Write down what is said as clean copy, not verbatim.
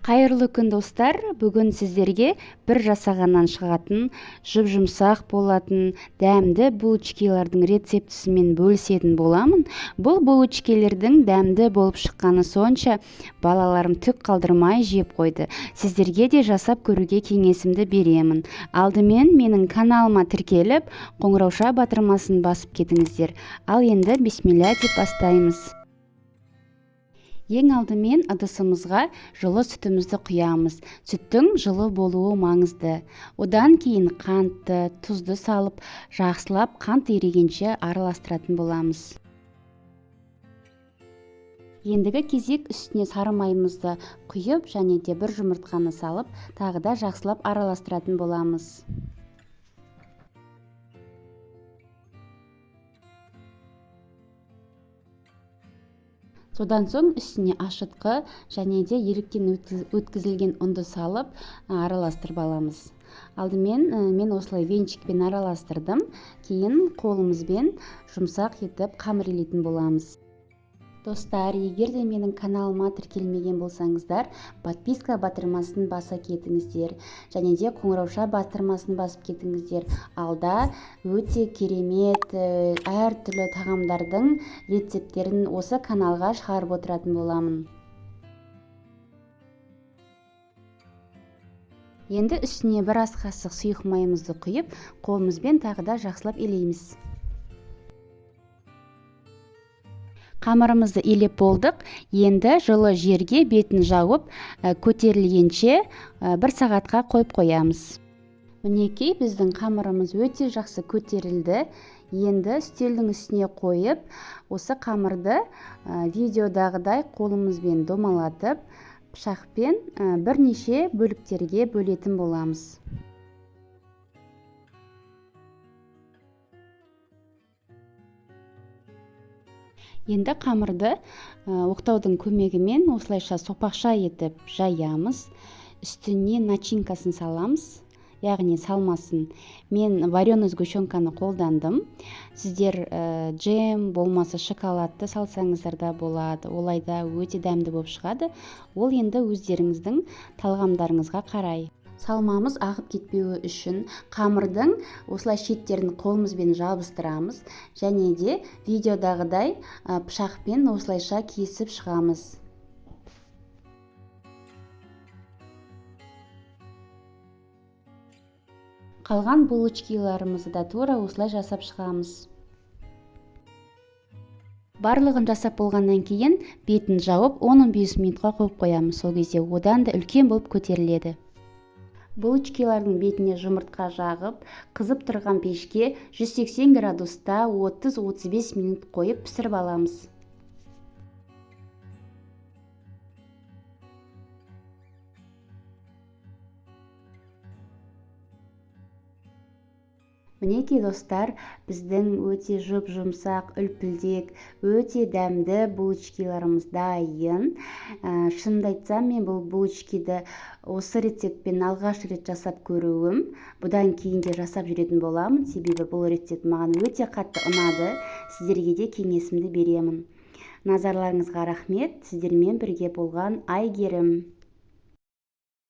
Қайырлы күн, достар! Бүгін сіздерге бір жасағаннан шығатын, жұп-жұмсақ болатын дәмді булочкилардың рецептісімен бөлісетін боламын. Бұл булочкилердің дәмді болып шыққаны сонша, балаларым түк қалдырмай жеп қойды. Сіздерге де жасап көруге кеңесімді беремін. Алдымен менің каналыма тіркеліп, қоңырауша батырмасын басып кетіңіздер. Ал енді бисмилля деп бастаймыз. Ең алдымен ыдысымызға жылы сүтімізді құямыз. Сүттің жылы болуы маңызды. Одан кейін қантты, тұзды салып, жақсылап қант ерігенше араластыратын боламыз. Ендігі кезек үстіне сары майымызды құйып, және де бір жұмыртқаны салып, тағы да жақсылап араластыратын боламыз. Содан соң үстіне ашытқы және де еліктен өткізілген ұнды салып, араластырып аламыз. Алдымен мен осылай венчикпен араластырдым. Кейін қолымызбен жұмсақ етіп қамыр илейтін боламыз. Достар, егер де менің каналыма тіркелмеген болсаңыздар, подписка батырмасын баса кетіңіздер және де қоңырауша батырмасын басып кетіңіздер. Алда өте керемет әртүрлі тағамдардың рецепттерін осы каналға шығарып отыратын боламын. Енді үстіне бір ас қасық сұйық майымызды құйып, қолымызбен тағы да жақсылап илейміз. Қамырымызды илеп болдық. Енді жылы жерге бетін жауып, көтерілгенше, бір сағатқа қойып қоямыз. Мінекей, біздің қамырымыз өте жақсы көтерілді. Енді үстелдің үстіне қойып, осы қамырды, видеодағыдай қолымызбен домалатып, пышақпен, бірнеше бөліктерге бөлетін боламыз. Енді қамырды, оқтаудың көмегімен осылайша сопақша етіп жаямыз. Үстіне начинкасын саламыз, яғни салмасын. Мен вареный сгущенканы қолдандым. Сіздер, джем болмаса шоколадты салсаңыздар да болады. Олай да өте дәмді болып шығады. Ол енді өздеріңіздің талғамдарыңызға қарай. Салмамыз ағып кетпеуі үшін қамырдың осылай шеттерін қолымызбен жабыстырамыз және де видеодағыдай, пышақпен осылайша кесіп шығамыз. Қалған булочкиларымызды да тура осылай жасап шығамыз. Барлығын жасап болғаннан кейін бетін жауып 10-15 минутқа қойып қоямыз. Сол кезде одан да үлкен болып көтеріледі. Булочкилардың бетіне жұмыртқа жағып, қызып тұрған пешке 180 градуста 30-35 минут қойып пісіріп аламыз. Мінекей, достар, біздің өте жұп-жұмсақ, үлпілдек, өте дәмді булочкиларымыз дайын. Шынымды айтсам, мен бұл булочкиді осы рецептпен алғаш рет жасап көруім. Бұдан кейін де жасап жүретін боламын, себебі бұл рецепт маған өте қатты ұнады. Сіздерге де кеңесімді беремін. Назарларыңызға рахмет. Сіздермен бірге болған Айгерім.